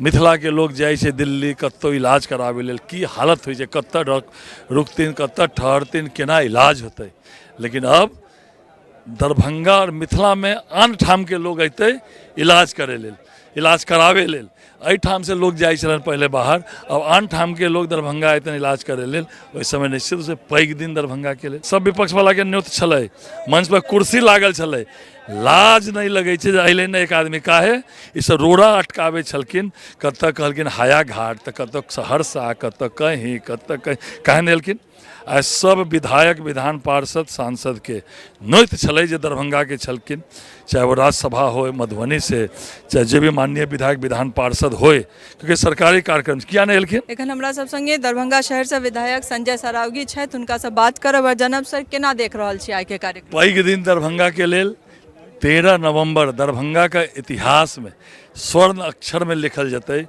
मिथिलाके लोक जाइ छै दिल्ली कतहु इलाज कराबै लेल, की हालत होइ छै, कतऽ रुकथिन, कतऽ ठहरथिन, केना इलाज होतै। लेकिन अब दरभंगा आओर मिथिलामे आन ठामके लोक अयतै इलाज करै लेल, इलाज कराबै लेल। एहिठामसँ लोक जाइ छलनि पहिले बाहर, आब आन ठामके लोक दरभंगा अयतनि इलाज करै लेल। ओहि समय निश्चित रूपसँ पैघ दिन दरभंगाके लेल। सब विपक्षवलाके न्योत छलै, मंचपर कुर्सी लागल छलै। लाज नहि लगै छै जे अयलै नहि एक आदमी। काहे ईसब रोड़ा अटकाबै छलखिन? कतऽ कहलखिन हाया घाट, तऽ कतऽ सहरसा, कतऽ कहीं, कतऽ कहीं, काहे नहि एलखिन? आइ सब विधायक, विधान पार्षद, सांसदके नोत छलै जे दरभंगाके छलखिन, चाहे ओ राज्यसभा होय मधुबनीसँ, चाहे जे भी माननीय विधायक, विधान पार्षद होय, क्योंकि सरकारी कार्यक्रम, किया नहि एलखिन? एखन हमरा सब संगे दरभंगा शहरसँ विधायक संजय सरावगी छथि, हुनकासँ बात करब आओर जानब। सर, केना देख रहल छी आइके कार्यक्रम? पैघ दिन दरभंगाके लेल। 13 नवम्बर दरभंगाके इतिहासमे स्वर्ण अक्षरमे लिखल जेतै।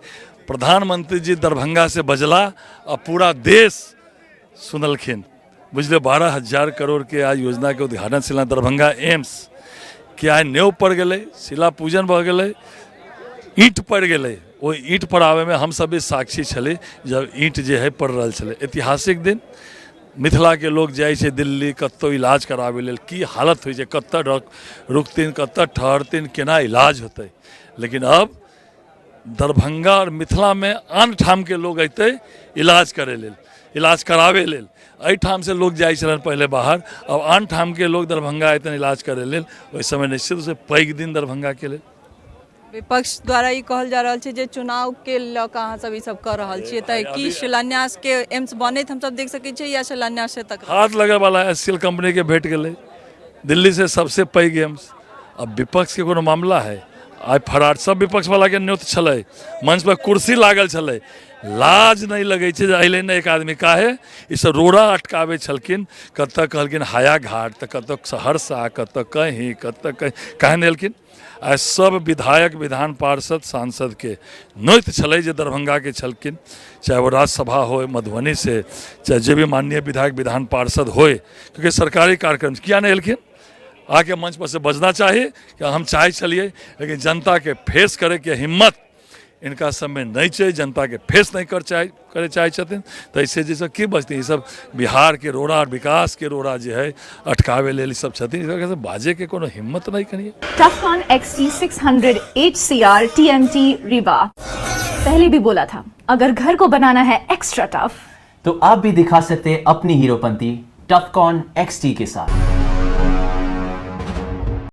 प्रधानमंत्री जी दरभंगा से बजला आ पूरा देश सुनलखिन। बुझलियै, 12,000 करोड़ के आज योजना के उद्घाटन छलै। दरभंगा एम्स के आइ नेव पड़ गेलै, शिला पूजन भऽ गेलै, ईंट पड़ि गेलै। ओहि ईंट पर आबैमे हमसब भी साक्षी छली जब ईंट जे है पड़ि रहल छलै। ऐतिहासिक दिन। मिथिलाके लोक जाइ छै दिल्ली कतहु इलाज कराबै लेल, की हालत होइ छै, कतऽ रुकथिन, कतऽ ठहरथिन, केना इलाज होतै। लेकिन अब दरभंगा आओर मिथिलामे आन ठामके लोक अयतै इलाज करै लेल, इलाज कराबै लेल। एहिठामसँ लोक जाइ छलनि पहिले बाहर, आब आन ठामके लोक दरभंगा अयतनि इलाज करै लेल। ओहि समय निश्चित रूपसँ पैघ दिन दरभंगाके लेल। विपक्ष द्वारा ई कहल जा रहल छै जे चुनावके लऽ कऽ अहाँ सब ई सब कऽ रहल छियै, तऽ की शिलान्यासके एम्स बनैत हमसब देख सकै छियै या शिलान्यास तक हाथ लगैवला एस सी एल कम्पनीके भेट गेलै दिल्लीसँ सबसँ पैघ एम्स। अब विपक्षके कोनो मामला है? आइ फरार सब विपक्षवलाके न्योत छलै, मंचपर कुर्सी लागल छलै। लाज नहि लगै छै जे अयलै नहि एक आदमी। काहे ईसब रोड़ा अटकाबै छलखिन? कतऽ कहलखिन हाया घाट, तऽ कतऽ सहरसा, कतऽ कहीं, कतऽ कहीं, काहे नहि एलखिन? आइ सब विधायक, विधान पार्षद, सांसदके नोत छलै जे दरभंगाके छलखिन, चाहे ओ राज्यसभा होय मधुबनीसँ, चाहे जे भी माननीय विधायक, विधान पार्षद होय, क्योंकि सरकारी कार्यक्रम, किया नहि एलखिन? आके मंच पर से बजना चाही कि हम चाहै छलियै, लेकिन जनताके फेस करैके हिम्मत इनका सबमे नहि छै। जनताके फेस नहि कर चाहे करै चाहै छथिन, तऽ एहिसँ जे सब की बजथिन? ईसब बिहारके रोड़ा, विकासके रोड़ा जे है अटकाबै लेल ईसब छथिन। ई बाजैके कोनो हिम्मत नहि कनिए। Tufcon XT600 HCR TMT Rebar। पहले भी बोला था, अगर घर को बनाना है एक्स्ट्रा टफ तो आप भी दिखा सकते हैं अपनी हीरोपंती टफकॉन XT के साथ।